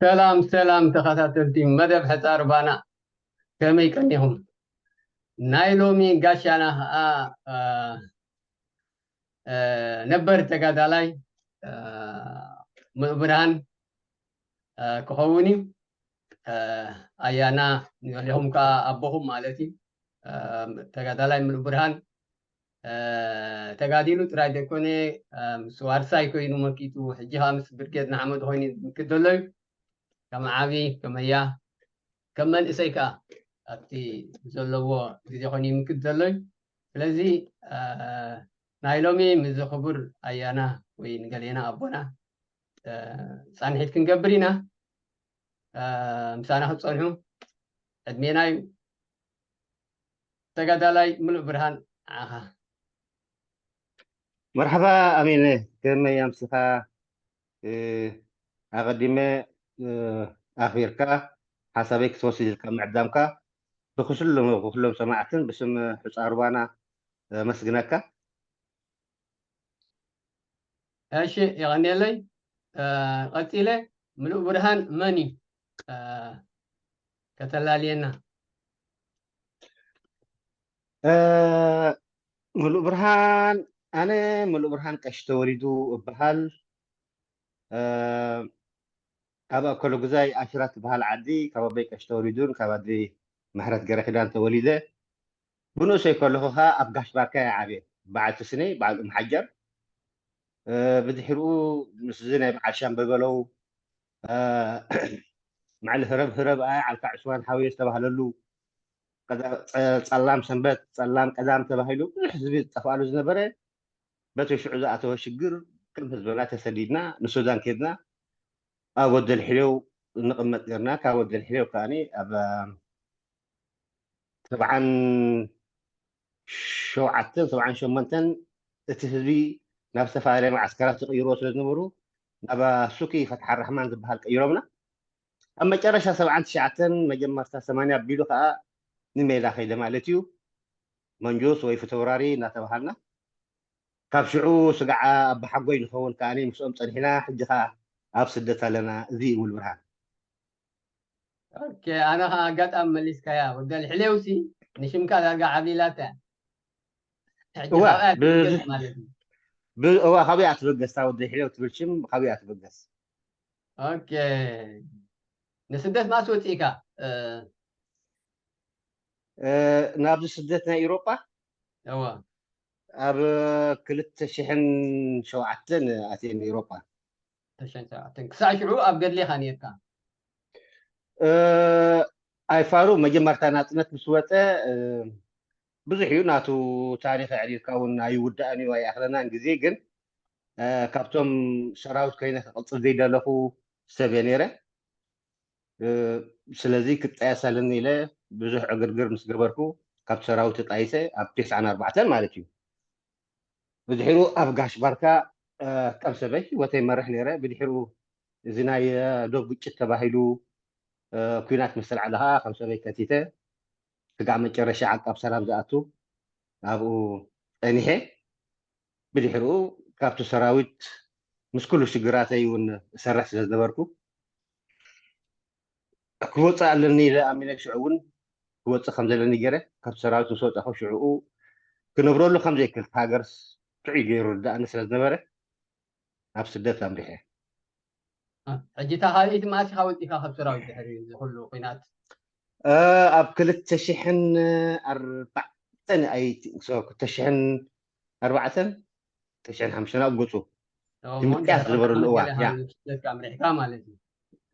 ሰላም ሰላም ተኸታተልቲ መደብ ሕፃር ባና፣ ከመይ ቀኒኹም? ናይ ሎሚ ጋሻና ኸዓ፣ እ፣ እ፣ ነበር ተጋዳላይ፣ እ፣ ምሉእ ብርሃን፣ እ፣ ክኸውን እዩ። እ፣ ኣያና ንበልኹም ከዓ ኣቦኹም ማለት እዩ። እ፣ ተጋዳላይ ምሉእ ብርሃን፣ እ፣ ተጋዲሉ ጥራይ ዘይኮነ፣ እ፣ ምስ ዋርሳይ ኮይኑ መኪቱ፣ ሕጂ ከዓ ምስ ብርጌድ ንሓመዱ ኮይኑ ምክት ዘሎ እዩ። ከም ዓቢ፣ ከም ኣያ፣ ከም መንእሰይ ከዓ ኣብቲ ዘለዎ ግዜ ኮይኑ ይምክት ዘሎ እዩ። ስለዚ፣ እ፣ ናይ ሎሚ ምስዚ ክቡር ኣያና ወይ ንገሌና ኣቦና፣ እ፣ ጻንሒት ክንገብር ኢና። እ፣ ምሳና ክትጸንሑ ዕድሜና እዩ። ተጋዳላይ ምሉእ ብርሃን፣ ንዓኻ። መርሓባ ኣሜነ፣ ከመይ ኣምሲኻ? እ፣ ኣቐዲመ፣ እ፣ ኣኽቢርካ ሓሳበይ ክትወስድ ኢልካ ምዕዳምካ ብክስሎም፣ ብኩሎም ሰማዕትን ብስም ሕጻር ባና፣ እ፣ ኣመስግነካ። እሺ፣ የቐንየለይ። እ፣ ቀጺለ፣ ምሉእ ብርሃን መን እዩ? እ፣ ከተላልየና። እ፣ ምሉእ ብርሃን፣ ኣነ ምሉእ ብርሃን ቀሺ ተወሊዱ እበሃል። እ፣ ኣብ ኣከለጉዛይ ኣሽራ ትበሃል ዓዲ ካብ ኣቦይ ቀሺ ተወሊዱን ካብ ኣደይ ምሕረት ገረኪዳን ተወሊደ። ብንእሰይ ከለኹ ኸዓ ኣብ ጋሽ ባርካ እየ ዓብየ። በዓል ትስነይ፣ በዓል ኡም ሓጀር። እ፣ ብድሕሪኡ ምስዚ ናይ በዓል ሻምበል በለው፣ እ፣ መዕሊ ህረብ ህረብ ኣያ ዓልካ ዕስዋን ሓውየ ዝተባህለሉ፣ ቀዳ-፣ ጸ-፣ ጸላም ሰንበት፣ ጸላም ቀዳም ተባሂሉ ብዙሕ ህዝቢ ዝጠፍኣሉ ዝነበረ፣ በቲ ሽዑ ዝኣተወ ሽግር ከም ህዝብና ተሰዲድና ንሱዳን ከድና። ኣብ ወደል ሕሌው ንቕመጥ ገርና። ካብ ወደል ሕሌው ከኣኒ ኣብ ሰብዓን ሸውዓተን፣ ሰብዓን ሸሞንተን እቲ ህዝቢ ናብ ዝተፈላለየ መዓስከራት ዝቕይርዎ ስለ ዝነበሩ፣ ናብ ሱኪ ፈትሓ ራሕማን ዝበሃል ቀይሮምና። ኣብ መጨረሻ ሰብዓን ትሽዓተን መጀመርታ ሰማንያ ኣቢሉ ከኣ ንሜዳ ከይደ ማለት እዩ። መንጁስ ወይ ፊተውራሪ እናተባሃልና። ካብ ሽዑ ስጋዕ ኣባሓጎይ ንኸውን ከኣኒ ምስኦም ጸኒሕና፣ ሕጂ ከኣ ኣብ ስደት ኣለና። እዚ እዩ ሙሉ ብርሃን። ኦኬ፣ ኣነ ከኣ ኣጋጣሚ መሊስካያ። ወደል ሕሌውሲ ንሽምካ ዳርጋ ዓብሊላታ። ሕጂ እዋ፣ ካብኣ ብ-፣ ትብገስ ማለት እዩ። ብ-፣ እዋ፣ ካብኣ ትብገስ፣ እታ ወደል ሕሌው ትብል ሽም ካብኣ ትብገስ። ኦኬ። ንስደት ማስ ወጺእካ? እ፣ እ፣ ናብዚ ስደት ናይ ኤውሮጳ? እዋ። ኣብ ክልተ ሽሕን ሸውዓተን ኣትየ ንኤውሮጳ። ክልተ ሽሕን ሸውዓተን። ክሳዕ ሽዑ ኣብ ገድሊ ኢኻ ነይርካ? እ፣ ኣይፋሉ መጀመርታ ናጽነት ምስ ወጸ፣ እ፣ ብዙሕ እዩ ናቱ ታሪኽ ኣዕሊልካ እውን ኣይውዳእን እዩ፣ ኣይኣኽለናን ግዜ። ግን፣ እ፣ ካብቶም ሰራዊት ኮይነ ክቕጽል ዘይደለኹ ሰብ እየ ነይረ። እ፣ ስለዚ ክጣየስ ኣለኒ ኢለ ብዙሕ ዕግርግር ምስ ገበርኩ፣ ካብቲ ሰራዊት ተጣይሰ፣ ኣብ ተስዓን ኣርባዕተን ማለት እዩ። ብድሕሩ ኣብ ጋሽ ባርካ፣ እ፣ ከም ሰበይ ህይወተይ ይመርሕ ነይረ። ብድሕሩ እዚ ናይ፣ እ፣ ዶብ ግጭት ተባሂሉ፣ እ፣ ኲናት ምስ ተላዕለ ኸዓ ከም ሰበይ ከቲተ፣ ስጋዕ መጨረሻ ዓቃብ ሰላም ዝኣቱ ኣብኡ ጸኒሐ። ብድሕሩ ካብቲ ሰራዊት ምስ ኩሉ ሽግራተይ እውን እሰርሕ ስለ ዝነበርኩ፣ ክወፅእ ኣለኒ ኢለ ኣሚነ። ሽዑ እውን ክወፅእ ከም ዘለኒ ገይረ ካብቲ ሰራዊት ምስ ወፃኹ፣ ሽዕኡ ክነብረሉ ከም ዘይክእል፣ እቲ ሃገርስ ጥዑይ ገይሩ ርዳእኒ ስለ ዝነበረ፣ ናብ ስደት ኣምሪሐ። እ፣ ሕጂ እታ ካልኣይቲ መዓስ ኢኻ ወፂእካ ካብ ሰራዊት ድሕሪ እዚ ኩሉ ኲናት? እ፣ ኣብ ክልተ ሽሕን ኣርባዕተን፣ ኣይ ቲንክ ሶ፣ ክልተ ሽሕን ኣርባዕተን፣ ክልተ ሽሕን ሓሙሽተን ኣብ ገፁ። ኦ፣ እቲ ምጥያስ ሞንዲያል ዝበረሉ እዋን፣ ያ። ስደትካ ኣምሪሕካ ማለት እዩ።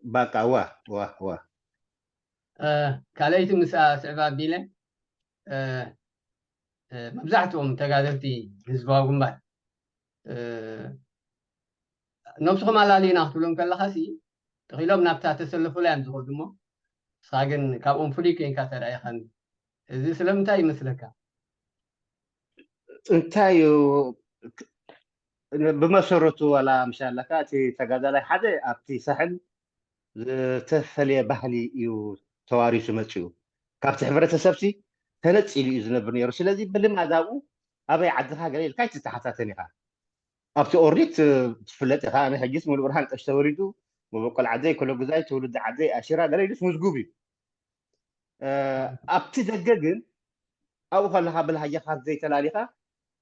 ባቃ፣ እዋ፣ እዋ፣ እዋ። እ፣ ካልኣይቲ ምስኣ ስዕብ ኣቢለ፣ እ፣ እ፣ መብዛሕትኦም ተጋደልቲ ህዝባዊ ግንባር፣ እ፣ ነብስኹም ኣላልዩና ክትብሎም ከለኻሲ፣ ተኺሎም ናብታ ተሰለፉላ እዮም ዝኸዱ እሞ፣ ንስኻ ግን ካብኦም ፍሉይ ኮይንካ ተራኢኻኒ። እዚ ስለምንታይ ይመስለካ? እንታይ እዩ? ብመሰረቱ ዋላ ምሻ ኣለካ፣ እቲ ተጋዳላይ ሓደ ኣብቲ ሳሕል ዝተፈለየ ባህሊ እዩ ተዋሪሱ መጺኡ። ካብቲ ሕብረተሰብሲ ተነጺሉ እዩ ዝነብር ነይሩ። ስለዚ ብልማድ ኣብኡ ኣበይ ዓድኻ ገለ ኢልካ ኣይትተሓታተን ኢኻ። ኣብቲ ኦርዲት፣ እ፣ ትፍለጥ ኢኻ። ኣነ ሕጂስ ሙሉእ ብርሃን ቀሺ ተወሊዱ መበቆል ዓደይ፣ ኮሎጉዛይ፣ ትውልዲ ዓደይ፣ ኣሽራ ገለ ኢሉስ ምዝጉብ እዩ። ኣብቲ ደገ ግን ኣብኡ ከለኻ ብልሃጃኻ ዘይተላሊኻ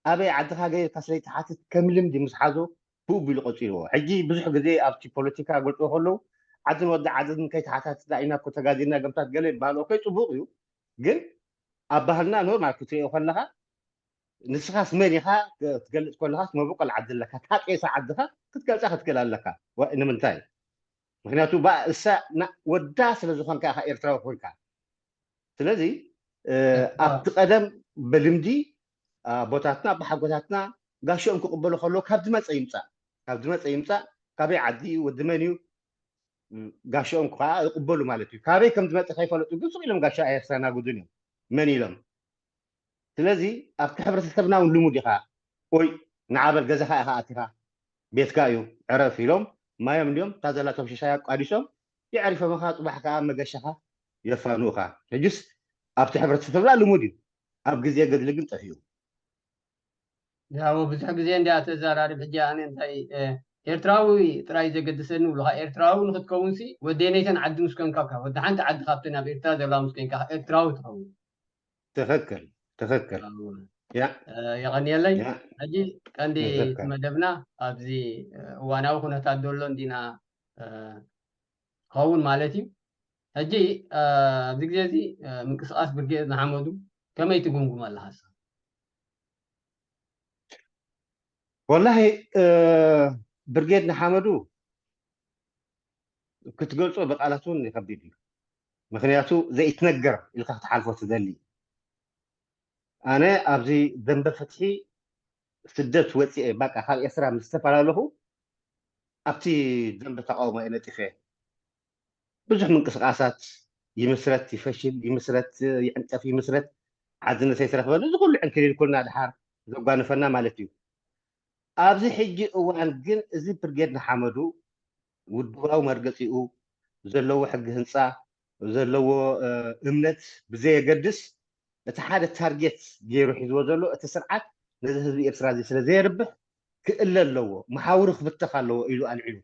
ኣበይ ዓድኻ ገይርካ ስለይትሓትት ከም ልምዲ ምስ ሓዞ ብኡ ቢሉ ቆፂርዎ። ሕጂ ብዙሕ ግዜ ኣብቲ ፖለቲካ ገልፅዎ ከለዉ ዓድን ወዲ ዓድን ከይተሓታትና ኢና እኮ ተጋዲልና ገምታት ገለ ይበሃል። ኦኬ፣ ፅቡቕ እዩ። ግን ኣብ ባህልና ኖርማል ክትሪኦ ከለኻ ንስኻስ መን ኢኻ ክትገልፅ ከለኻስ መበቆል ዓዲ ኣለካ፣ ታጤሳ ዓድኻ ክትገልፃ ክትክእል ኣለካ። ንምንታይ? ምክንያቱ እሳ ወዳ ስለ ዝኾንካ ኢኻ ኤርትራዊ ኮንካ። ስለዚ ኣብቲ ቀደም ብልምዲ ኣቦታትና ኣቦሓጎታትና ጋሽኦም ክቕበሉ ከለዉ ካብ ዝመፀ ይምፃእ፣ ካብ ዝመፀ ይምፃእ፣ ካበይ ዓዲ እዩ፣ ወዲ መን እዩ፣ ጋሽኦም ከዓ ይቕበሉ ማለት እዩ። ካበይ ከም ዝመፀ ከይፈለጡ ግን ስቕ ኢሎም ጋሻ ኣየስተናግዱን እዮም። መን ኢሎም? ስለዚ ኣብቲ ሕብረተሰብና እውን ልሙድ ኢኻ። ኦይ ንዓበል ገዛኻ ኢኻ ኣቲኻ፣ ቤትካ እዩ፣ ዕረፍ ኢሎም ማዮም እንዲዮም እታ ዘላቶም ሽሻይ ኣቋዲሶም የዕሪፎምኻ፣ ጽባሕ ከዓ መገሻኻ የፋንኡኻ። ሕጅስ ኣብቲ ሕብረተሰብና ልሙድ እዩ። ኣብ ግዜ ገድሊ ግን ጠፊኡ። ያው ብዙሕ ግዜ እንዲያ ተዘራርብ። ሕጂ ኣነ እንታይ ኤርትራዊ ጥራይ ዘገድሰኒ ብሉካ፣ ኤርትራዊ ንክትከውንሲ ወደይ ነይተን ዓዲ ምስ ኮንካ፣ ወዲ ሓንቲ ዓዲ ካብተን ኣብ ኤርትራ ዘለዋ ምስ ኮንካ ኤርትራዊ ትኸውን። ትኽክል ትኽክል። የቐንየለይ። ሕጂ ቀንዲ መደብና ኣብዚ እዋናዊ ኩነታት ዘሎ እንዲና ክኸውን ማለት እዩ። ሕጂ ኣብዚ ግዜ እዚ ምንቅስቃስ ብርጌድ ንሓመዱ ከመይ ትጉምጉም ኣለካ? ወላሂ ብርጌድ ንሓመዱ ክትገልጾ ብቃላት እውን ይኸብድ እዩ። ምክንያቱ ዘይትነገር ኢልካ ክትሓልፎ ትደሊ። ኣነ ኣብዚ ደንበ ፍትሒ ስደት ወፂኤ ባቃ ካብ ኤርትራ ምስ ተፈላለኹ ኣብቲ ደንበ ተቃውሞ እየ ነጢፈ። ብዙሕ ምንቅስቃሳት ይምስረት ይፈሽል ይምስረት ይዕንቀፍ ይምስረት ሓድነት ኣይተረክበን። እዚ ኩሉ ዕንክሊል ኩልና ድሓር ዘጓነፈና ማለት እዩ። ኣብዚ ሕጂ እዋን ግን እዚ ብርጌድ ንሓመዱ ውድባዊ መርገፂኡ ዘለዎ ሕጊ ህንፃ ዘለዎ እምነት ብዘየገድስ እቲ ሓደ ታርጌት ገይሩ ሒዝዎ ዘሎ እቲ ስርዓት ነዚ ህዝቢ ኤርትራ እዚ ስለ ዘየርብሕ ክእለ ኣለዎ፣ መሓውሩ ክብተኽ ኣለዎ ኢሉ ኣልዒሉ።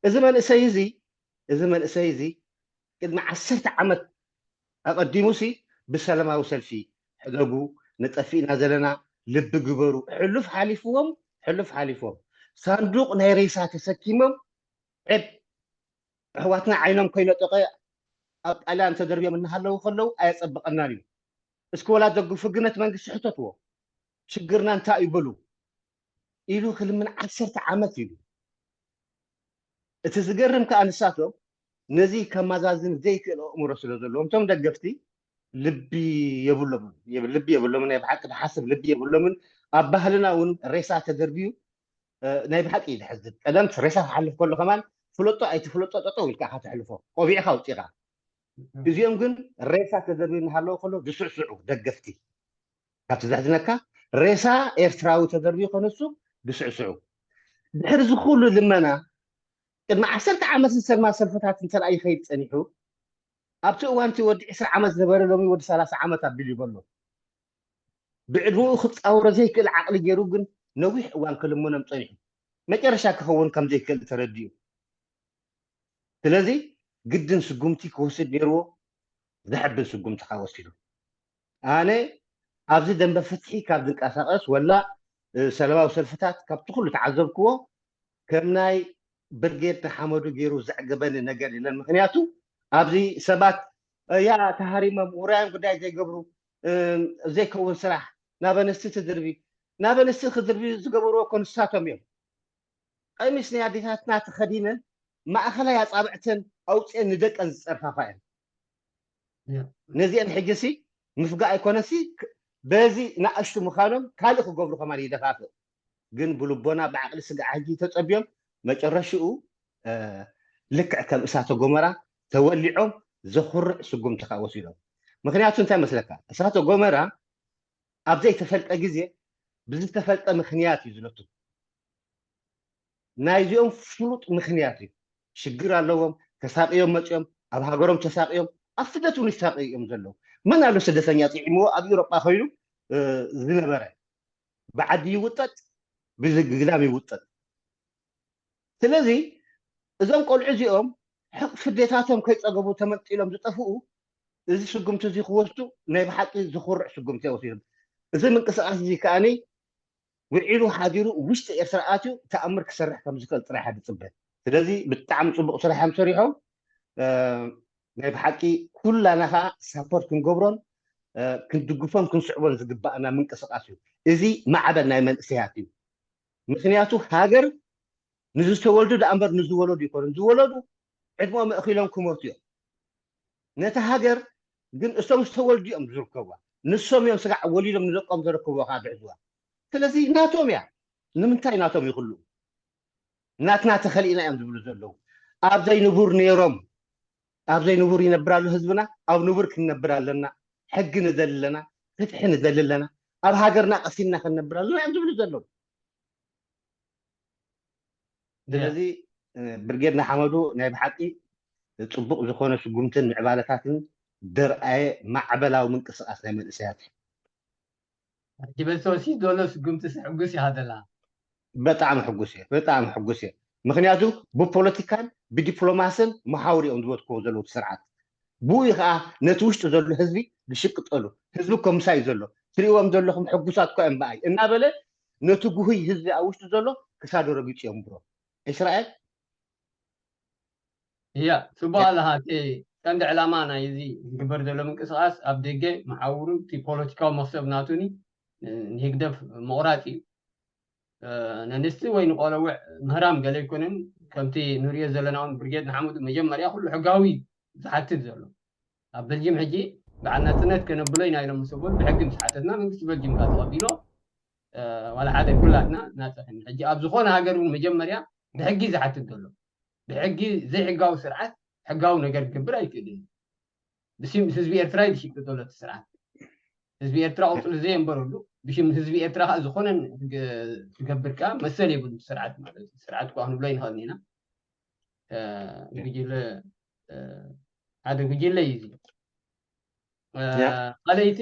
እዚ መንእሰይ እዚ እዚ መንእሰይ እዚ ቅድሚ ዓሰርተ ዓመት ኣቐዲሙሲ ብሰላማዊ ሰልፊ ሕደጉ፣ ንጠፊእና ዘለና ልቢ ግበሩ፣ ሕሉፍ ሓሊፍዎም ሕሉፍ ሓሊፍዎም ሳንዱቕ ናይ ሬሳ ተሰኪሞም ዕብ ኣሕዋትና ዓይኖም ከይነጠቐ ኣብ ጣልያን ተደርብዮም እናሃለዉ ከለዉ ኣየጸብቐናን እዩ። እስኪ ወላ ደጉ ፍግነት መንግስቲ ሕተትዎ ሽግርና እንታይ እዩ በሉ ኢሉ ክልምን ዓሰርተ ዓመት ኢሉ። እቲ ዝገርም ከኣ ንሳቶም ነዚ ከማዛዝን ዘይክእል ኣእምሮ ስለ ዘለዎም እቶም ደገፍቲ ልቢ የብሎምን ልቢ የብሎምን ናይ ብሓቂ ዝሓስብ ልቢ የብሎምን ኣብ ባህልና እውን ሬሳ ተደርብዩ ናይ ብሓቂ እዩ ዘሕዝን። ቀደም ሬሳ ክሓልፍ ከሎ ከማን ፍለጦ ኣይትፍለጦ ጠጠው ኢልካ ኢኻ ተሕልፎ ቆቢዕካ ኣውፂኻ። እዚኦም ግን ሬሳ ተደርብዩ እናሃለዉ ከሎ ዝስዕስዑ ደገፍቲ ካብቲ ዘሕዝነካ ሬሳ ኤርትራዊ ተደርብዩ ከነሱ ዝስዕስዑ። ድሕሪ እዚ ኩሉ ልመና ቅድሚ ዓሰርተ ዓመት ዝሰልማ ሰልፍታት እንተ ይኸይድ ፀኒሑ ኣብቲ እዋንቲ ወዲ ዕስራ ዓመት ዝነበረ ሎሚ ወዲ ሰላሳ ዓመት ኣቢሉ ይበሎ። ብዕድመኡ ክፃወሮ ዘይክእል ዓቕሊ ገይሩ ግን ነዊሕ እዋን ክልምኖም ፀኒሑ መጨረሻ ክኸውን ከም ዘይክእል ተረዲኡ። ስለዚ ግድን ስጉምቲ ክወስድ ነይርዎ። ዘሕብን ስጉምቲ ከዓ ወሲዱ። ኣነ ኣብዚ ደንበ ፍትሒ ካብ ዝንቀሳቐስ ወላ ሰላማዊ ሰልፍታት ካብቲ ኩሉ ተዓዘብክዎ ከም ናይ ብርጌድ ንሓመዱ ገይሩ ዘዕገበኒ ነገር የለን። ምክንያቱ ኣብዚ ሰባት ያ ተሃሪሞም ውራዮም ጉዳይ ዘይገብሩ ዘይከውን ስራሕ ናብ ኣንስቲ ትድርቢ ናብ ኣንስቲ ክድርቢ ዝገበርዎ እኮ ንሳቶም እዮም። ቀሚስ ናይ ኣዴታትና ተኸዲነን ማእኸላይ ኣፃብዕተን ኣውፅኤን ንደቀን ዝፀርፋፋ እየን። ነዚአን ሕጂ ሲ ምፍጋእ ኣይኮነሲ በዚ ንኣሽቱ ምዃኖም ካልእ ክገብሩ ከማን ይደፋፍእ። ግን ብልቦና ብዓቕሊ ስጋዕ ሕጂ ተፀብዮም መጨረሽኡ ልክዕ ከም እሳተ ጎመራ ተወሊዖም ዘኹርዕ ስጉምቲ ከዓ ወሲዶም። ምክንያቱ እንታይ መስለካ? እሳተ ጎመራ ኣብ ዘይተፈልጠ ግዜ ብዝተፈልጠ ምክንያት እዩ ዝነቱ። ናይዚኦም ፍሉጥ ምክንያት እዩ። ሽግር ኣለዎም፣ ተሳቅዮም መፅኦም፣ ኣብ ሃገሮም ተሳቅዮም ኣብ ስደት እውን ይሳቀዩ እዮም ዘለዉ። መን ኣሎ ስደተኛ ጥዒምዎ ኣብ ኤውሮጳ ኮይኑ ዝነበረ ብዓዲ ይውጠጥ ብዝግዳም ይውጠጥ። ስለዚ እዞም ቆልዑ እዚኦም ሕቕ ፍዴታቶም ከይፀገቡ ተመንጢሎም ዝጠፍኡ፣ እዚ ስጉምቲ እዚ ክወስዱ ናይ ብሓቂ ዝኹርዕ ስጉምቲ እዮም ወሲዶም። እዚ ምንቅስቃስ እዚ ከዓኒ ውዒሉ ሓዲሩ ውሽጢ ኤርትራ ኣትዩ ተኣምር ክሰርሕ ከም ዝኽእል ጥራሕ እየ ዝፅበ። ስለዚ ብጣዕሚ ፅቡቕ ስራሕ እዮም ሰሪሖም። ናይ ብሓቂ ኩላና ከዓ ሳፖርት ክንገብሮን ክንድግፎን ክንስዕቦን ዝግባእና ምንቅስቃስ እዩ። እዚ ማዕበል ናይ መንእሰያት እዩ። ምክንያቱ ሃገር ንዝተወልዱ ደኣ እምበር ንዝወለዱ ይኮኑን። ዝወለዱ ዕድመኦም ኣእኪሎም ክሞቱ እዮም። ነቲ ሃገር ግን እቶም ዝተወልዱ እዮም ዝርከብዋ። ንሶም እዮም ስጋዕ ወሊዶም ንደቆም ዘረክብዋ ከዓ ዝሕዝዋ። ስለዚ ናቶም እያ። ንምንታይ ናቶም ይኽሉ? ናትና ተኸሊእና እዮም ዝብሉ ዘለዉ። ኣብ ዘይንቡር ነይሮም፣ ኣብ ዘይንቡር ይነብር ኣሎ ህዝብና። ኣብ ንቡር ክንነብር ኣለና። ሕጊ ንደሊ ኣለና፣ ፍትሒ ንደሊ ኣለና፣ ኣብ ሃገርና ቀሲንና ክንነብር ኣለና እዮም ዝብሉ ዘለዉ። ስለዚ ብርጌድ ንሓመዱ ናይ ብሓቂ ፅቡቕ ዝኾነ ስጉምትን ምዕባለታትን ደርኣየ ማዕበላዊ ምንቅስቃስ ናይ መንእሰያት እዩ። ሕጂ በተወሲድ ዘሎ ስጉምቲ ሕጉስ ይሃደላ። በጣዕሚ ሕጉስ እየ፣ በጣዕሚ ሕጉስ እየ። ምክንያቱ ብፖለቲካን ብዲፕሎማስን መሓውር እዮም ዝበትክዎ ዘለዉ እቲ ስርዓት። ብኡ ከዓ ነቲ ውሽጢ ዘሎ ህዝቢ ዝሽቅጠሉ። ህዝቢ እኮ ምሳይ ዘሎ፣ ትሪእዎም ዘለኹም ሕጉሳት እኮ እዮም ብኣይ እናበለ ነቲ ጉህይ ህዝቢ ኣብ ውሽጢ ዘሎ ክሳዶ ረጊፁ እዮም ብሮ። እስራኤል እያ፣ ፅቡቅ ኣለካ። እቲ ቀንዲ ዕላማ ናይ እዚ ዝግበር ዘሎ ምንቅስቃስ ኣብ ደገ መሓውሩ እቲ ፖለቲካዊ መክሰብ ናቱኒ ንህግደፍ ምቁራፅ እዩ። ነንስቲ ወይ ንቆለውዕ ምህራም ገለ ኣይኮነን። ከምቲ ንሪኦ ዘለና እውን ብርጌድ ንሓመዱ መጀመርያ ኩሉ ሕጋዊ ዝሓትት ዘሎ ኣብ በልጅም ሕጂ በዓል ናፅነት ከነብሎ ኢና ኢሎም ምስ በሉ ብሕጊ ምስ ሓተትና መንግስቲ በልጅም ከዓ ተቐቢሎ ዋላ ሓደ ኩላትና ናፀ ሕጂ ኣብ ዝኾነ ሃገር እውን መጀመርያ ብሕጊ ዝሓትት ዘሎ ብሕጊ ዘይሕጋዊ ስርዓት ሕጋዊ ነገር ክገብር ኣይክእልን። ብሽም ህዝቢ ኤርትራ እዩ ዝሽቅጥ ዘሎ እቲ ስርዓት። ህዝቢ ኤርትራ ቁፅሊ ዘየንበረሉ ብሽም ህዝቢ ኤርትራ ከዓ ዝኾነ ክገብር ከዓ መሰል የብሉ ስርዓት ማለት እዩ። ስርዓት እኳ ክንብሎ ይንኽእል ኢና። ጉጅለ ሓደ ጉጅለ እዩ እዚ። ካልኣይቲ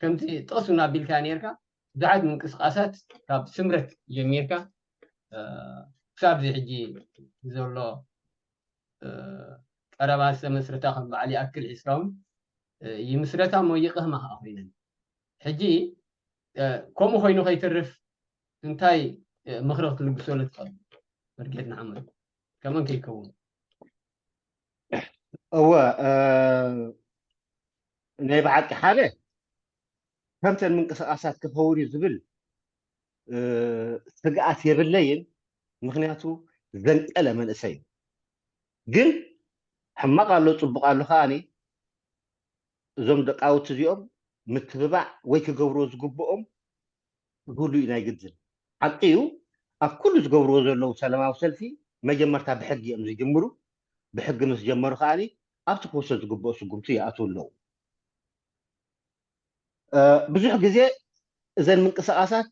ከምቲ ጥቕስ እውን ኣቢልካ ነርካ ብዙሓት ምንቅስቃሳት ካብ ስምረት ጀሚርካ ክሳብ እዚ ሕጂ ዘሎ ቀረባ ዝተመስረታ ከም በዓል ይኣክል ሒዝካ እውን ይምስረታ እሞ ይቕህማ ከዓ ኮይነን ሕጂ ከምኡ ኮይኑ ከይተርፍ እንታይ ምኽሪ ክትልግሰሉ ትኽእል? ብርጌድ ንሓመዱ ከመን ከይከውን እወ ናይ ብሓቂ ሓደ ከምተን ምንቅስቃሳት ክኸውን እዩ ዝብል ስግኣት የብለይን። ምክንያቱ ዘንቀለ መንእሰይ እዩ። ግን ሕማቕ ኣሎ ፅቡቕ ኣሎ ከዓኒ እዞም ደቃውቲ እዚኦም ምትብባዕ ወይ ክገብርዎ ዝግብኦም ክህሉ እዩ ናይ ግድን። ሓቂ እዩ ኣብ ኩሉ ዝገብርዎ ዘለዉ ሰላማዊ ሰልፊ መጀመርታ ብሕጊ እዮም ዝጅምሩ። ብሕጊ ምስ ጀመሩ ከዓኒ ኣብቲ ክወሰድ ዝግብኦ ስጉምቲ ይኣትዉ ኣለዉ። ብዙሕ ግዜ እዘን ምንቅስቃሳት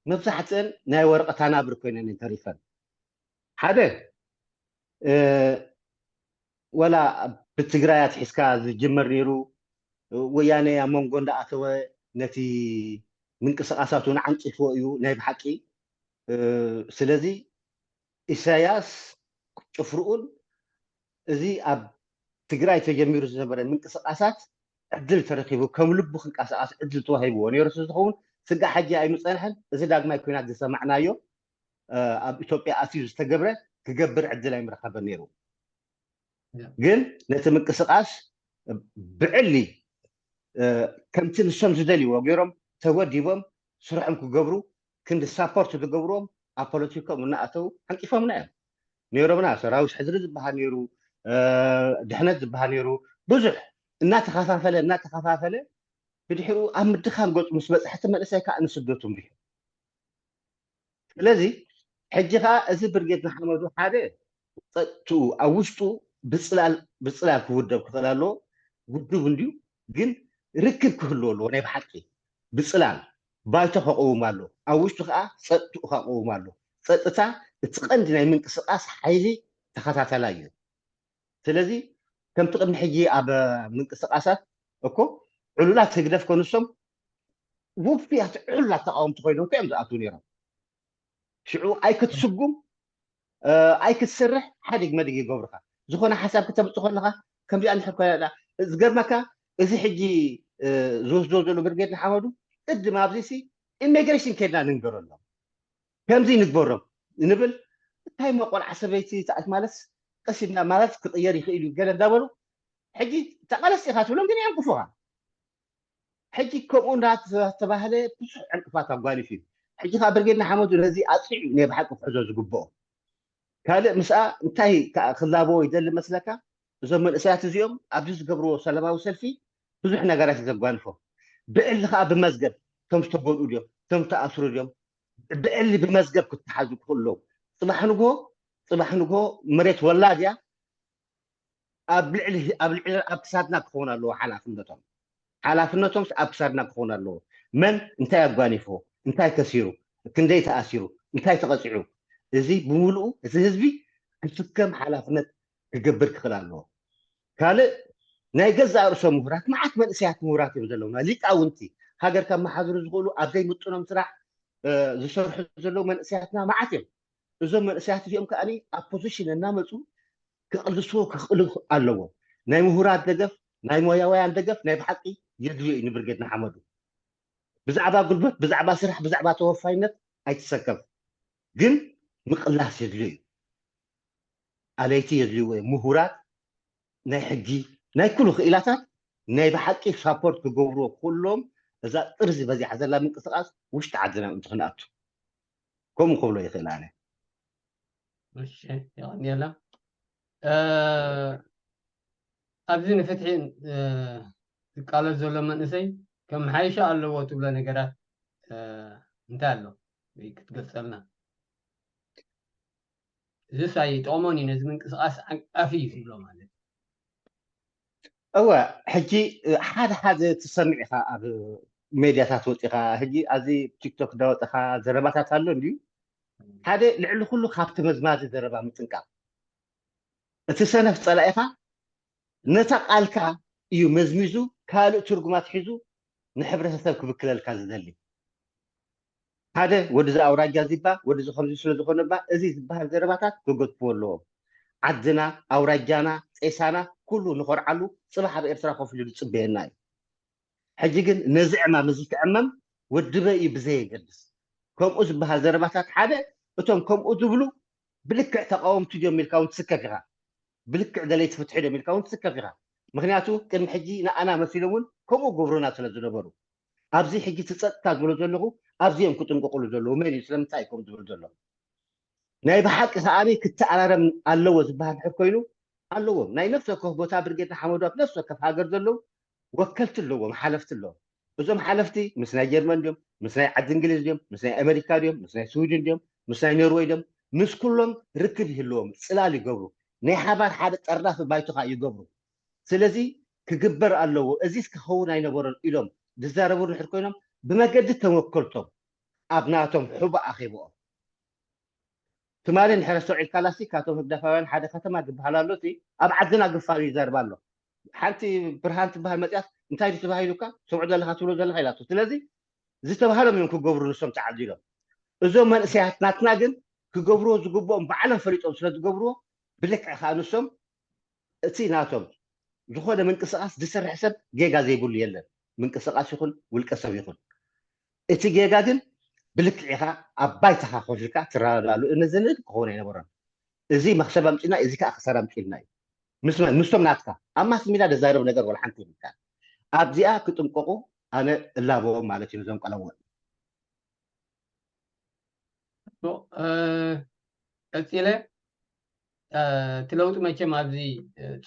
መብዛሕትአን ናይ ወረቐት ኣናብር ኮይነን እየን ተሪፈን። ሓደ ወላ ብትግራይ ኣትሒዝካ ዝጅመር ነይሩ። ወያነ ኣብ መንጎ እንዳኣተወ ነቲ ምንቅስቃሳት እውን ዓንቂፍዎ እዩ ናይ ብሓቂ። ስለዚ ኢሳያስ ጭፍርኡን እዚ ኣብ ትግራይ ተጀሚሩ ዝነበረ ምንቅስቃሳት ዕድል ተረኪቡ ከም ልቡ ክንቀሳቀስ ዕድል ተዋሂብዎ ነይሩ ስለዝኸውን ስጋ ሕጂ ኣይምፀንሐን። እዚ ዳግማይ ኩናት ዝሰማዕናዮ ኣብ ኢትዮጵያ ኣትዩ ዝተገብረ ክገብር ዕድል ኣይምረኸበን ነይሩ። ግን ነቲ ምንቅስቃስ ብዕሊ ከምቲ ንሶም ዝደልይዎ ገይሮም ተወዲቦም ስርሖም ክገብሩ ክንዲ ሳፖርት ዝገብርዎም ኣብ ፖለቲኮም እናኣተው ዓንቂፎምና እዮም ነይሮምና። ሰራዊት ሕድሪ ዝበሃል ነይሩ፣ ድሕነት ዝበሃል ነይሩ። ብዙሕ እናተኸፋፈለ እናተኸፋፈለ ብድሕሪኡ ኣብ ምድኻም ገፁ ምስ በፅሐ እቲ መንእሰይ ከዓ ንስደቱ ምሪሑ። ስለዚ ሕጂ ከዓ እዚ ብርጌድ ንሓመዱ ሓደ ፀጥትኡ ኣብ ውሽጡ ብፅላል ብፅላል ክውደብ ክኽእል ኣለዎ። ውድብ እንድዩ ግን ርክብ ክህልዎ ኣለዎ። ናይ ብሓቂ ብፅላል ባይቶ ከቐውም ኣሎ። ኣብ ውሽጡ ከዓ ፀጥትኡ ከቐውም ኣሎ። ፀጥታ እቲ ቀንዲ ናይ ምንቅስቃስ ሓይሊ ተኸታተላይ እዩ። ስለዚ ከምቲ ቅድሚ ሕጂ ኣብ ምንቅስቃሳት እኮ ዕሉላት ህግደፍ ከንሶም ውፍያት ዕሉላት ተቃወምቲ ኮይኖም እኮ እዮም ዝኣትዉ ነይሮም። ሽዑ ኣይክትስጉም ኣይክትሰርሕ ሓዲግ መዲግ ይገብሩካ። ዝኾነ ሓሳብ ክተምፅእ ከለካ ከምዚኣ እንድሕር ኮይና ዝገርመካ፣ እዚ ሕጂ ዝወስዶ ዘሎ ብርጌድ ንሓመዱ ቅድም ኣብዚ ሲ ኢሚግሬሽን ከድና ንንገረሎም። ከምዚ ንግበሮም ንብል። እንታይ ሞ ቆልዓ ሰበይቲ ተኣት ማለት ቀስ ኢልና ማለት ክቕየር ይኽእል እዩ ገለ እንዳበሉ ሕጂ ተቓለስ ኢኻ ትብሎም ግን የዕንቅፉኻ። ሕጂ ከምኡ እንዳተባህለ ብዙሕ ዕንቅፋት ኣጓኒፉ እዩ። ሕጂ ከዓ ብርጌድ ንሓመዱ ነዚ ኣፅዩ ናይ ብሓቂ ክሕዞ ዝግብኦ። ካልእ ምስኣ እንታይ ከዓ ክላበዎ ይደሊ መስለካ? እዞም መንእሰያት እዚኦም ኣብዚ ዝገብርዎ ሰላማዊ ሰልፊ ብዙሕ ነገራት እዩ ዘጓንፎም። ብዕሊ ከዓ ብመዝገብ እቶም ዝተጎድኡ ድዮም እቶም ተኣስሩ ድዮም ብዕሊ ብመዝገብ ክተሓዙ ክኽእሉ ኣለዎም። ፅባሕ ንግሆ ፅባሕ ንግሆ መሬት ወላድ እያ። ኣብ ልዕሊ ኣብ ልዕሊ ኣብ ክሳድና ክኸውን ኣለዎ ሓላፍነቶም። ሓላፍነቶም ኣብ ክሳድና ክኸውን ኣለዎ። መን እንታይ ኣጓኒፍዎ፣ እንታይ ከሲሩ፣ ክንደይ ተኣሲሩ፣ እንታይ ተቐፂዑ፣ እዚ ብምሉኡ እቲ ህዝቢ ክስከም ሓላፍነት ክገብር ክኽእል ኣለዎ። ካልእ ናይ ገዛእ ርእሶም ምሁራት፣ መዓት መንእሰያት ምሁራት እዮም ዘለውና፣ ሊቃውንቲ፣ ሃገር ከመሓድሩ ዝኽእሉ ኣብ ዘይምጥኖም ስራሕ ዝሰርሑ ዘለዉ መንእሰያትና መዓት እዮም። እዞም መንእሰያት እዚኦም ከዓ ኣብ ፖዚሽን እናመፁ ክቕልስዎ ክኽእሉ ኣለዎም። ናይ ምሁራት ደገፍ፣ ናይ ሞያውያን ደገፍ ናይ ብሓቂ የድልዮ እዩ ንብርጌድ ንሓመዱ። ብዛዕባ ጉልበት፣ ብዛዕባ ስራሕ፣ ብዛዕባ ተወፋይነት ኣይትሰከፍ፣ ግን ምቕላስ የድልዮ እዩ። ኣለይቲ የድልይዎ እዮም። ምሁራት ናይ ሕጊ ናይ ኩሉ ክኢላታት ናይ ብሓቂ ሳፖርት ክገብርዎ ኩሎም እዛ ጥርዚ በዚሓ ዘላ ምንቅስቃስ ውሽጢ ዓድና ምእንቲ ክንኣቱ ከምኡ ክብሎ ይኽእል ኣነ። እሺ የቐንየላ። ኣብዚ ንፍትሒ ዝቃለስ ዘሎ መንእሰይ ከመሓይሾ ኣለዎ ትብሎ ነገራት እንታይ ኣሎ ክትገልፀልና? እዚስ ኣይጠቕሞን እዩ ነዚ ምንቅስቃስ ዓንቃፊ እዩ ዝብሎ ማለት እዩ። እወ ሕጂ ሓደ ሓደ ትሰምዕ ኢኻ ኣብ ሜድያታት ወፂኻ ሕጂ ኣብዚ ቲክቶክ እንዳወፅኻ ዘረባታት ኣሎ እንድዩ ሓደ ልዕሊ ኩሉ ካብቲ መዝማዚ ዘረባ ምጥንቃቕ እቲ ሰነፍ ፀላኢኻ ነታ ቃልካ እዩ መዝሚዙ ካልእ ትርጉማት ሒዙ ንሕብረተሰብ ክብክለልካ ዝደሊ ሓደ ወዲ እዚ ኣውራጃ እዚባ ወዲ እዚ ከምዚ ስለ ዝኾነባ እዚ ዝበሃል ዘረባታት ክገድፍዎ ኣለዎም። ዓድና፣ ኣውራጃና፣ ጤሳና ኩሉ ንኾርዓሉ ፅባሕ ኣብ ኤርትራ ኮፍ ኢሉ ዝፅበየና እዩ። ሕጂ ግን ነዚ ዕማም እዚ ክዕመም ወድበ እዩ ብዘየገድስ ከምኡ ዝበሃል ዘረባታት ሓደ እቶም ከምኡ ዝብሉ ብልክዕ ተቃወምቲ ድዮም ኢልካ እውን ትስከፍ ኢኻ። ብልክዕ ደለይቲ ፍትሒ ድዮም ኢልካ እውን ትስከፍ ኢኻ። ምክንያቱ ቅድሚ ሕጂ ንኣና መሲሎም እውን ከምኡ ገብሩና ስለ ዝነበሩ ኣብዚ ሕጂ እቲ ፀጥታ ዝብሎ ዘለኹ ኣብዚኦም ክጥንቀቁሉ ዘለዉ መን እዩ ስለምንታይ እዩ ከምኡ ዝብል ዘሎ ናይ ብሓቂ ከዓኒ ክተኣራረም ኣለዎ ዝበሃል ድሕር ኮይኑ ኣለዎም ናይ ነፍሲ ወከፍ ቦታ ብርጌድ ንሓመዱ ኣብ ነፍሲ ወከፍ ሃገር ዘለዉ ወከልቲ ኣለዎም ሓለፍቲ ኣለዎም እዞም ሓለፍቲ ምስ ናይ ጀርመን ድዮም ምስ ናይ ዓዲ እንግሊዝ ድዮም ምስ ናይ ኣሜሪካ ድዮም ምስ ናይ ስዊድን ድዮም ምስ ናይ ኖርወይ ድዮም ምስ ኩሎም ርክብ ይህልዎም ፅላል ይገብሩ ናይ ሓባር ሓደ ጠርናፊ ባይቶኻ ይገብሩ ስለዚ ክግበር ኣለዎ እዚስ ክኸውን ኣይነበሮን ኢሎም ዝዛረቡ ድሕር ኮይኖም ብመገዲ ተወከልቶም ኣብ ናቶም ሑባ ኣኼብኦም ትማሊ እንድሕር ኣስተውዒልካላሲ ካቶም ህግደፋውያን ሓደ ከተማ ዝበሃል ኣሎ እቲ ኣብ ዓድና ግፋ ይዛርብ ኣሎ ሓንቲ ብርሃን ትበሃል መፅያት እንታይ ድዩ ተባሂሉካ ስምዑ ዘለካ ትብሎ ዘለካ ኢላቶ ስለዚ ዝተባሃሎም እዮም ክገብሩ ንሶም ተዓዲሎም እዞም መንእሰያት ናትና ግን ክገብርዎ ዝግብኦም ባዕሎም ፈሊጦም ስለ ዝገብርዎ ብልክዕ ከዓ ንሶም እቲ ናቶም ዝኾነ ምንቅስቃስ ዝሰርሕ ሰብ ጌጋ ዘይብሉ የለን ምንቅስቃስ ይኹን ውልቀ ሰብ ይኹን እቲ ጌጋ ግን ብልክዕ ኢኻ ኣብ ባይታኻ ኮፍ ኢልካ ትረዳዳሉ እነዘንድ ክኸውን ኣይነበሮን እዚ መክሰብ ኣምፂና እዚ ከዓ ክሳራ ኣምፂልና እዩ ምስ መን ምስቶም ናትካ ኣብ ማስ ሚድያ ደዛረብ ነገር ወላ ሓንቲ ይብልካ ኣብዚኣ ክጥንቀቁ ኣነ እላበዎም ማለት እዩ ነዞም ቀለዎት ቀፂለ እቲ ለውጢ መቸም ኣብዚ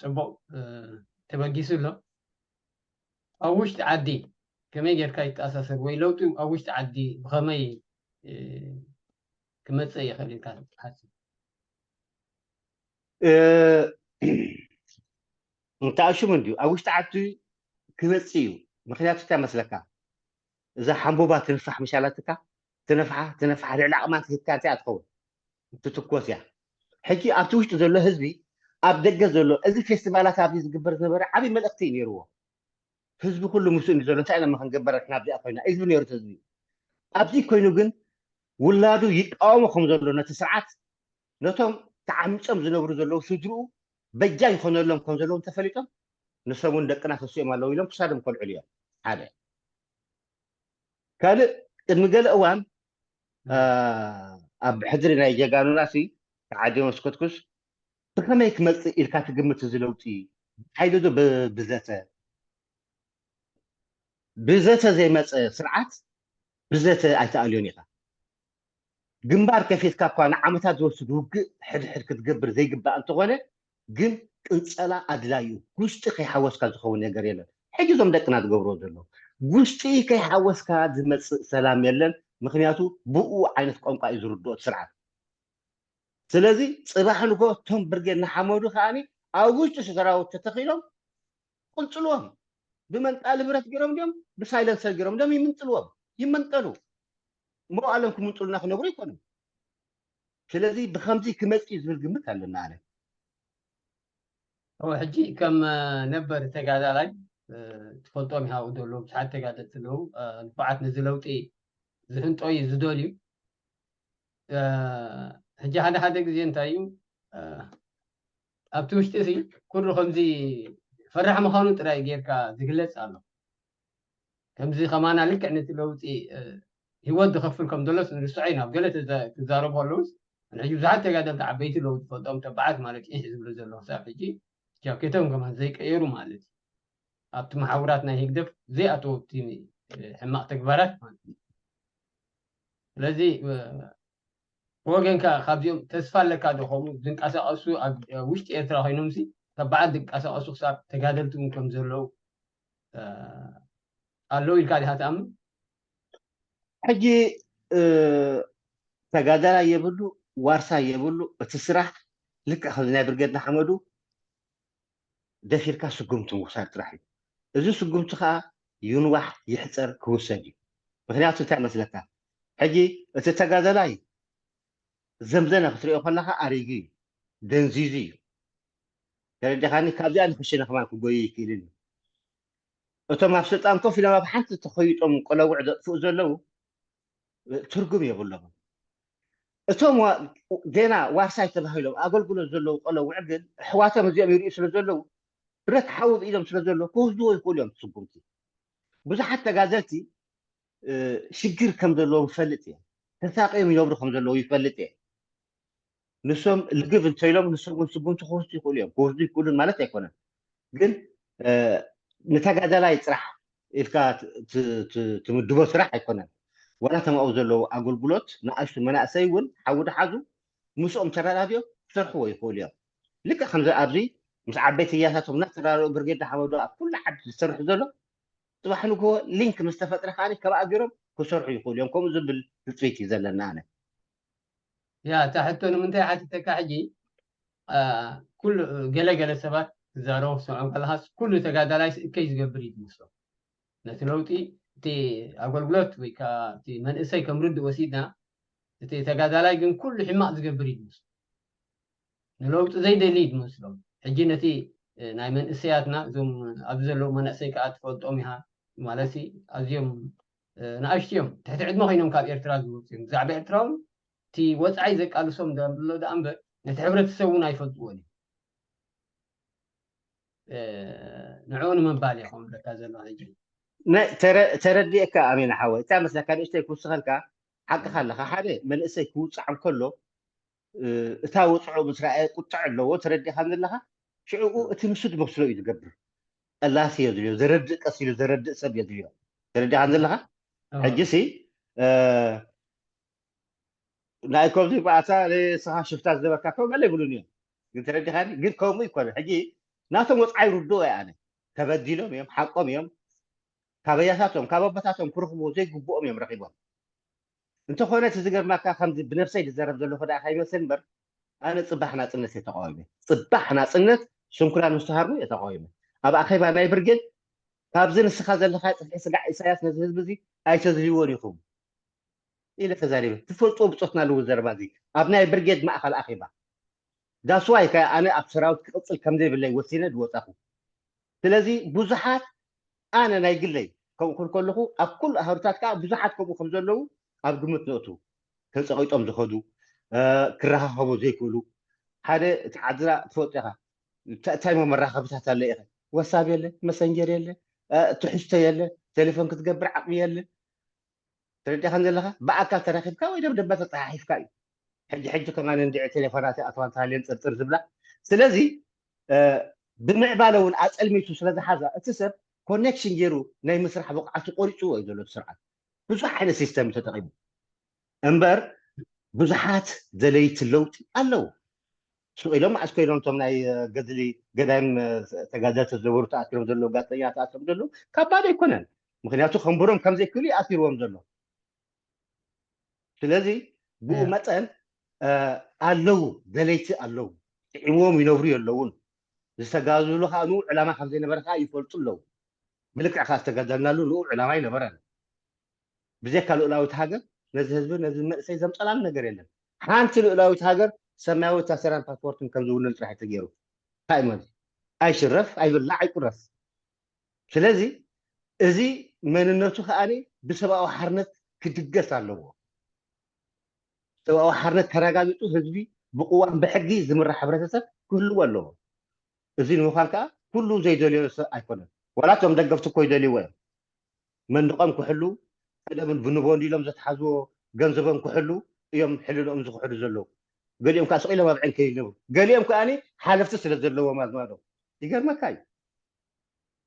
ፅቡቅ ተበጊሱ ኣሎ ኣብ ውሽጢ ዓዲ ከመይ ጌርካ ይተኣሳሰር ወይ ለውጢ ኣብ ውሽጢ ዓዲ ብኸመይ ክመፅእ ይኽእል ኢልካ ትሓስብ እንተኣሽሙ እንድዩ ኣብ ውሽጢ ዓዲ ክመፅእ እዩ ምክንያቱ እንታይ መስለካ እዛ ሓንቡባ ትንፋሕ ምሻላትካ ትነፍሓ ትነፍሓ ልዕሊ ዓቕማ ትህካ እንታይ ትኸውን ትትኮስ እያ ሕጂ ኣብቲ ውሽጢ ዘሎ ህዝቢ ኣብ ደገ ዘሎ እዚ ፌስቲቫላት ኣብዚ ዝግበር ዝነበረ ዓብዪ መልእክቲ እዩ ነይርዎ ህዝቢ ኩሉ ምስኡ እዩ ዘሎ እንታይ ኢና ክንገበረ ንሕና ኣብዚኣ ኮይና እዩ ዝብል ነይሩ ህዝቢ ኣብዚ ኮይኑ ግን ውላዱ ይቃወሞ ከም ዘሎ ነቲ ስርዓት ነቶም ተዓሚጾም ዝነብሩ ዘለዉ ስድርኡ በጃ ይኾነሎም ከም ዘለዉ እንተፈሊጦም፣ ንሶም እውን ደቅና ተሲኦም ኣለዉ ኢሎም ክሳዶም ከልዕሉ እዮም። ሓደ። ካልእ፣ ቅድሚ ገለ እዋን፣ እ። አ፣ ኣብ ሕድሪ ናይ ጀጋኑና ሲ ተዓዲሞም ስከትኩስ ብኸመይ ክመጽእ ኢልካ ትግምት እዚ ለውጢ? ሓይሉ ዶ ብ-፣ ብዘተ? ብዘተ ዘይመጸ ስርዓት ብዘተ ኣይተኣልዮን ኢኻ። ግንባር ከፊትካ እኳ ንዓመታት ዝወስድ ውግእ ሕድሕድ ክትገብር ዘይግባእ እንተኾነ፣ ግን ቅንጸላ ኣድላዩ። ውሽጢ ከይሓወስካ ዝኸውን ነገር የለን። ሕጂ እዞም ደቅና ዝገብርዎ ዘለዉ፣ ውሽጢ ከይሓወስካ ዝመጽእ ሰላም የለን። ምኽንያቱ ብኡ ዓይነት ቋንቋ እዩ ዝርድኦ እቲ ስርዓት። ስለዚ ጽባሕ ንግሆ እቶም ብርጌድ ንሓመዱ ከኣኒ ኣብ ውሽጢ ሰራዊት ተተኺሎም ቅንጽልዎም። ብመንጣሊ ብረት ገይሮም ድዮም፣ ብሳይለንሰር ገይሮም ድዮም ይምንጥልዎም። ይመንጠሉ። መዋእሎም ክምንጥሉና ክነብሩ ኣይኮኑን። ስለዚ ብኸምዚ ክመጽእ እዩ ዝብል ግምት ኣለና ኣነ። እወ፣ ሕጂ ከም፣ እ፣ ነበር ተጋዳላይ፣ እ፣ ትፈልጦም ይሃው ዘለዉ ብዙሓት ተጋደልቲ ኣለዉ፣ እ፣ ንፉዓት ነዚ ለውጢ ዝህንጠዩ ዝደልዩ። እ፣ ሕጂ ሓደ ሓደ ግዜ እንታይ እዩ፣ እ፣ ኣብቲ ውሽጢ እዚ ኩሉ ከምዚ ፈራሕ ምዃኑ ጥራይ ጌርካ ዝግለጽ ኣሎ። ከምዚ ከማና ልክዕ ነቲ ለውጢ፣ እ፣ ህይወት ዝኸፍል ከም ዘሎስ ንርስዖ ኢና። ኣብ ገለ ተዛ-፣ ክዛረቡ ከለውስ፣ ሕጂ ብዙሓት ተጋደልቲ ዓበይቲ ኣለዉ ዝፈልጦም ተባዓት ማለት እዩ ዝብሉ ዘለዉ ክሳብ ሕጂ ጃኬቶም ከማን ዘይቀየሩ ማለት እዩ። ኣብቲ መሓውራት ናይ ህግደፍ ዘይኣተዉ ኣብቲ፣ እ፣ ሕማቕ ተግባራት ማለት እዩ። ስለዚ፣ እ፣ ብወገንካ ካብዚኦም ተስፋ ኣለካ ዶ? ከምኡ ዝንቀሳቐሱ ኣብ፣ እ፣ ውሽጢ ኤርትራ ኮይኖምሲ ተባዓት ዝንቀሳቐሱ ክሳብ ተጋደልቲ እውን ከም ዘለዉ፣ እ፣ ኣለዉ ኢልካ ዲኻ ትኣምን? ሕጂ፣ እ፣ ተጋዳላይ የብሉ፣ ዋርሳይ የብሉ። እቲ ስራሕ ልክዕ ከምዚ ናይ ብርጌድ ንሓመዱ ደፊርካ ስጉምቲ ምውሳድ ጥራሕ እዩ። እዚ ስጉምቲ ከዓ ይንዋሕ ይሕፀር ክውሰድ እዩ። ምኽንያቱ እንታይ መስለካ? ሕጂ እቲ ተጋዳላይ ዘምዘነ ክትሪኦ ከለካ ኣሪጉ እዩ፣ ደንዚዙ እዩ። ተረዲኻኒ? ካብዚኣ ንክሽነ ከማን ክጎዩ ይክእልን እዩ። እቶም ኣብ ስልጣን ኮፍ ኢሎም ኣብ ሓንቲ ተኸይጦም ቆለውዕ ዘጥፍኡ ዘለዉ ትርጉም የብሎምን። እቶም ዋ-፣ ጌና ዋርሳይ ተባሂሎም ኣገልግሎት ዘለዉ ቆለውዕ ግን ኣሕዋቶም እዚኦም ይርእዩ ስለ ዘለዉ ብረት ሓዊ ኢሎም ስለ ዘለዉ ክወስድዎ ይኽእሉ እዮም። ስጉምቲ ብዙሓት ተጋደልቲ፣ እ፣ ሽግር ከም ዘለዎም ይፈልጥ እየ። ተሳቅዮም ይነብሩ ከም ዘለዉ ይፈልጥ እየ። ንሶም ልግብ እንተኢሎም ንሶም እውን ስጉምቲ ክወስዱ ይኽእሉ እዮም። ክወስዱ ይኽእሉን ማለት ኣይኮነን። ግን፣ እ፣ ንተጋዳላይ ጥራሕ ኢልካ ት-፣ ት-፣ ት-፣ ትምድቦ ስራሕ ኣይኮነን። ዋላ እቶም ኣብኡ ዘለዉ ኣገልግሎት ንኣሽቱ መናእሰይ እውን ሓዊ ድሓዙ ምስኦም ተረዳድዮም ክሰርሕዎ ይኽእሉ እዮም። ልክዕ ከምዚ ኣብዚ ምስ ዓበይቲ ያታቶም እናተራረኡ ብርጌድ ንሓመዱ ኣብ ኩሉ ዓዲ ዝሰርሕ ዘሎ፣ ጽባሕ ንግሆ ሊንክ ምስ ተፈጥረ ከኣ ካብኣ ገይሮም ክሰርሑ ይኽእሉ እዮም። ከምኡ ዝብል ትጽቢት እዩ ዘለና ኣነ። ያ፣ እታ ሕቶ ንምንታይ ሓቲተካ ሕጂ፣ አ፣ ኩሉ፣ ገለ ገለ ሰባት ክዛረቡ ክትሰምዖም ከለኻስ ኩሉ ተጋዳላይስ እከይ ዝገብር እዩ ዝመስሎ። ነቲ ለውጢ፣ እቲ ኣገልግሎት ወይ ከኣ እቲ መንእሰይ ከም ርዱእ ወሲድና፣ እቲ ተጋዳላይ ግን ኩሉ ሕማቕ ዝገብር እዩ ዝመስሎ። ንለውጢ ዘይደሊ እዩ ዝመስሎም። ሕጂ ነቲ፣ እ፣ ናይ መንእሰያትና፣ እዞም ኣብዚ ዘለዉ መናእሰይ ከኣ ትፈልጦም ኢኻ፣ ማለትሲ ኣዝዮም፣ እ፣ ንኣሽቱ እዮም። ትሕቲ ዕድመ ኮይኖም ካብ ኤርትራ ዝወጹ እዮም። ብዛዕባ ኤርትራ እውን እቲ ወጻኢ ዘቃልሶም ዘሎ ደኣ እምበር ነቲ ሕብረተሰብ እውን ኣይፈልጥዎን እዮም። እ፣ ንዕኡ ንምባል እየ ከምብለካ ዘለኹ ሕጂ። ናይ ተረ-፣ ተረዲኤካ ኣሜን ሓወይ። እንታይ መስለካ ንእሽተይ ክውስኸልካ፣ ሓቅኻ ኣለኻ። ሓደ መንእሰይ ክውጻዕ እንከሎ፣ እ፣ እታ ወጽዖ ምስ ረኣየ ቁጥዕ ኣለዎ። ተረዲእካ ዘለኻ? ሽዕኡ እቲ ንሱ ዝመስሎ እዩ ዝገብር። ቀላሲ እዮ ዝልዮ፣ ዘረድእ ቀስ ኢሉ ዘረድእ ሰብ እዮ ዝልዮ። ተረዲእካ ዘለኻ? ኣዎ። ሕጂ ሲ፣ እ፣ ናይ ኮምዚ በኣታ ንስኻ ሽፍታ ዝነበርካ ከምኡ መለ ይብሉን እዮም። ግን ተረዲኻኒ? ግን ከምኡ ይኮነ። ሕጂ ናቶም ወጽዓ ይርድኦ እየ ኣነ። ተበዲሎም እዮም፣ ሓቆም እዮም። ካብ ኣያታቶም፣ ካብ ኣቦታቶም ክረኽብዎ ዘይግብኦም እዮም ረኺቦም። እንተኾነ እቲ ዝገርማካ ከምዚ ብነብሰይ ዝዘረብ ዘለኹ ደኣ ከይመስል እምበር፣ ኣነ ጽባሕ ናጽነት እየ ተቃዊመ። ጽባሕ ናጽነት ስንኩላን ምስ ተሃርሙ እየ ተቃዊመ። ኣብ ኣኼባ ናይ ብርጌድ ካብዚ ንስኻ ዘለኻ ጽፍሒ ስጋዕ ኢሳያስ ነዚ ህዝቢ እዚ ኣይተዝህይዎን ኢኹም ኢለ ተዛሪበ። ትፈልጥዎ ብጾትና ኣለዎ ዘረባ እዚ ኣብ ናይ ብርጌድ ማእኸል ኣኼባ። ዳስዋይ ከ ኣነ ኣብ ሰራዊት ክቕጽል ከም ዘይብለይ ወሲነ ዝወጻኹ። ስለዚ ብዙሓት ኣነ ናይ ግለይ ከምኡ ክብል ከለኹ ኣብ ኩሉ ኣህሩታት ከኣ ብዙሓት ከምኡ ከም ዘለዉ ኣብ ግምት ነእቱ። ተጸቒጦም ዝኸዱ፣ ክረኻኸቡ ዘይክእሉ ሓደ እቲ ዓድና ትፈልጦ ኢኻ። እንታይ እሞ መራኸብታት ኣለ ኢኸ? ወሳብ የለ፣ መሰንጀር የለ፣ ትሕዝቶ የለ፣ ቴሌፎን ክትገብር ዓቕሚ የለ። ተረዲኻ ዘለኻ ብኣካል ተረኺብካ ወይ ደብደባ ተፀሓሒፍካ እዩ። ሕጂ ሕጂ ከማን እንድዒ ቴሌፎናት ኣትዋ እንተሃልየን ጥርጥር ዝብላ። ስለዚ ብምዕባለ እውን ኣፀልሚቱ ስለዝሓዛ እቲ ሰብ ኮኔክሽን ገይሩ ናይ ምስራሕ ብቕዓቱ ቆሪፅዎ እዩ ዘሎ ስርዓት። ብዙሕ ዓይነት ሲስተም ተጠቂሙ እምበር ብዙሓት ደለይቲ ለውጢ ኣለዉ። ሱቕ ኢሎም መዓስ ኮይኖም እቶም ናይ ገድሊ ገዳይም ተጋደልቲ ዝነበሩ ተኣሲሮም ዘለዉ ጋዜጠኛ ተኣሲሮም ዘለዉ ካብ ባዶ ኣይኮነን። ምክንያቱ ከንብሮም ከም ዘይክእሉ ይኣሲርዎም ዘሎ። ስለዚ ብኡ መጠን ኣለዉ፣ ደለይቲ ኣለዉ፣ ጥዕዎም ይነብሩ የለውን። ዝተጋዝሉ ከዓ ንኡ ዕላማ ከም ዘይነበረ ከዓ ይፈልጡ ኣለዉ። ብልክዕ ከዓ ዝተጋደልናሉ ንኡ ዕላማ ይነበረን። ብዘካ ልኡላዊት ሃገር ነዚ ህዝቢ ነዚ መንእሰይ ዘምፀላሉ ነገር የለን። ሓንቲ ልኡላዊት ሃገር ሰማያዊ ታሰራን ፓስፖርትን ከም ዝውንን ጥራሕ ተገይሩ። እንታይ ማለት ኣይሽረፍ ኣይብላዕ ኣይቁረስ። ስለዚ እዚ መንነቱ ከዓ ብሰብኣዊ ሓርነት ክድገስ ኣለዎ። ሰብኣዊ ሓርነት ተረጋጊፁ ህዝቢ ብቅዋም ብሕጊ ዝምራሕ ሕብረተሰብ ክህልዎ ኣለዎ። እዚ ንምዃን ከዓ ኩሉ ዘይደልዮ ሰብ ኣይኮነን። ዋላ እቶም ደገፍቲ እኮ ይደልይዎ እዮም። መንድቆም ክሕሉ ቀደምን ብንቦንድ ኢሎም ዘትሓዝዎ ገንዘቦም ክሕሉ እዮም ሕልንኦም ዝክሕሉ ዘለዉ። ገሊኦም ከዓ ስቕ ኢሎም ኣብ ዕንከ ይነብሩ። ገሊኦም ከዓ ሓለፍቲ ስለ ዘለዎም ኣዝማዶም ይገርመካ እዩ።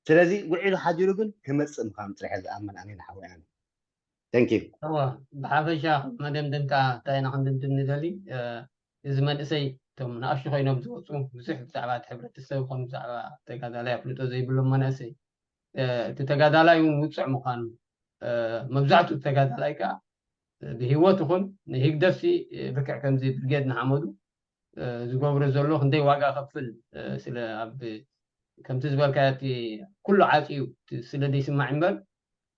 ስለዚ ውዒሉ ሓዲሩ ግን ክመፅእ ምዃኑ ጥራሕ ዝኣምን ኣነ ንሓወይ ኣነ። Thank you። እወ፣ ብሓፈሻ መደምደምታ እንታይ ኢና ክንድምድም ንደሊ? እዚ መንእሰይ እቶም ንኣሽቱ ኮይኖም ዝወፁ ብዙሕ ብዛዕባ እቲ ሕብረተሰብ ይኹን ብዛዕባ ተጋዳላይ ኣፍልጦ ዘይብሎም መናእሰይ እቲ ተጋዳላይ እውን ውፅዕ ምዃኑ መብዛሕትኡ ተጋዳላይ ከዓ ብህይወት ይኹን ንህግደፍሲ ብክዕ ከምዚ ብርጌድ ንሓመዱ ዝገብሮ ዘሎ ክንደይ ዋጋ ከፍል ስለ ኣብ ከምቲ ዝበልካዮ እቲ ኩሉ ዓፅዩ ስለ ዘይስማዕ እምበር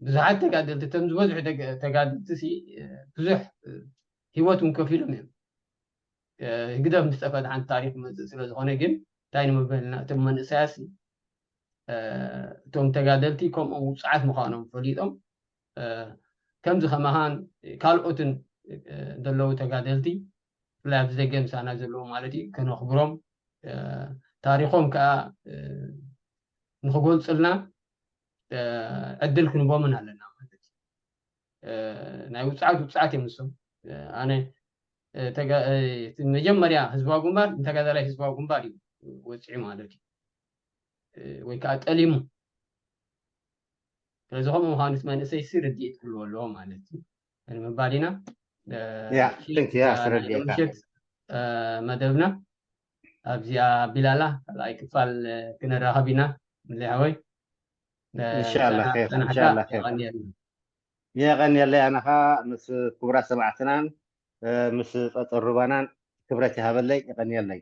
ብዙሓት ተጋደልቲ እቶም ዝበዝሑ ተጋደልቲ ብዙሕ ህይወት እውን ከፊሎም እዮም። ህግደፍ ምስ ጠፈ ሓንቲ ታሪክ መፅእ ስለ ዝኾነ ግን እንታይ ንምበልና እቶም መንእሰያት እቶም ተጋደልቲ ከምኦም ውፅዓት ምዃኖም ፈሊጦም ከምዚ ከማኻን ካልኦትን ዘለዉ ተጋደልቲ ብፍላይ ኣብዚ ደገ ምሳና ዘለዉ ማለት እዩ ከነኽብሮም ታሪኾም ከዓ ንክገልፁልና ዕድል ክንቦምን ኣለና ማለት እዩ። ናይ ውፅዓት ውፅዓት እዮም ንሶም። ኣነ መጀመርያ ህዝባዊ ግንባር ንተጋዳላይ ህዝባዊ ግንባር እዩ ወፂዑ ማለት እዩ። ወይ ከዓ ጠሊሙ። ስለዚ ከምኡ ምዃኑ እቲ መንእሰይ ሲ ርድኢት ክህልዎ ኣለዎ ማለት እዩ ንምባል ኢና። ምሸት መደብና ኣብዚኣ ኣቢላላ ካልኣይ ክፋል ክንራኸብ ኢና። ምለይ ሓወይ እንሻላ ር እንሻላ ር የቐንየለይ። ኣነ ኸዓ ምስ ክቡራት ሰማዕትናን ምስ ፀጠር ሩባናን ክብረት ይሃበለይ። የቐንየለይ።